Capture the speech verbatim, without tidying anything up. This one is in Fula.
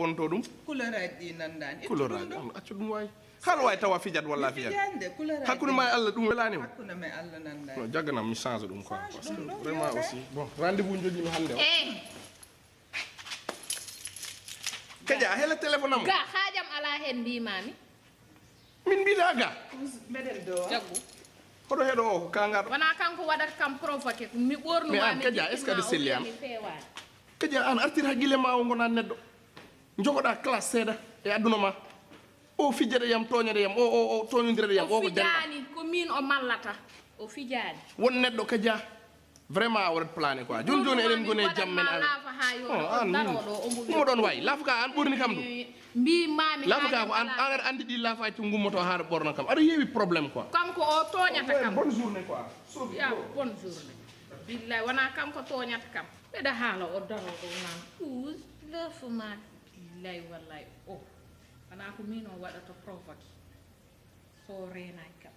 Wonto ɗum? Couleur aji ɗi nandaani. Couleur aji am accu ɗum waay. Hal wawi tawa fijat walla fijat. Hakkunde ma e Allah ɗum welani mo. Hakkunde ma e Allah nandaani. No jagganam mi change ɗum quoi. Parce que vraiment aussi bon rendez-vous jogi mi hande o. Eh. Kaja hela téléphone am. Ga hajam ala hen mbimami. Min mbiɗa ga. Mbeɗen do. Jaggu. Hoɗo heɗo o ko kangaɗo. Wona kanko waɗata kam provoqué mi ɓornuma. Mais an kaja est ce que aɗa selli an? Kaja an artir haqqille ma o gona neɗɗo. Jogoɗa classe seeɗa e adduna ma. O fijjata yam toñata yam o o o toñodira yam o ko della. Fijani ko min o mallata. O fijani. Won neɗɗo kaja. Vraiment a waɗat plané quoi joni joni eɗen goni e jam men an. An ɗum oɗon wayi laafa ka an ɓurni kam ɗum. Mbimami laafa ka ko an an aɗa andi ɗi laafaji to gummoto ha aɗa ɓorna kam aɗa heewi problème quoi. Kanko o toñata kam. Bonne journée quoi. Ya bonne journée. Billahi wona kanko toñata kam. Mbeɗa haala o daro ɗo nan ous lafuma. Billahi wallahi o wona ko min o waɗata provoqué. So renaki kam.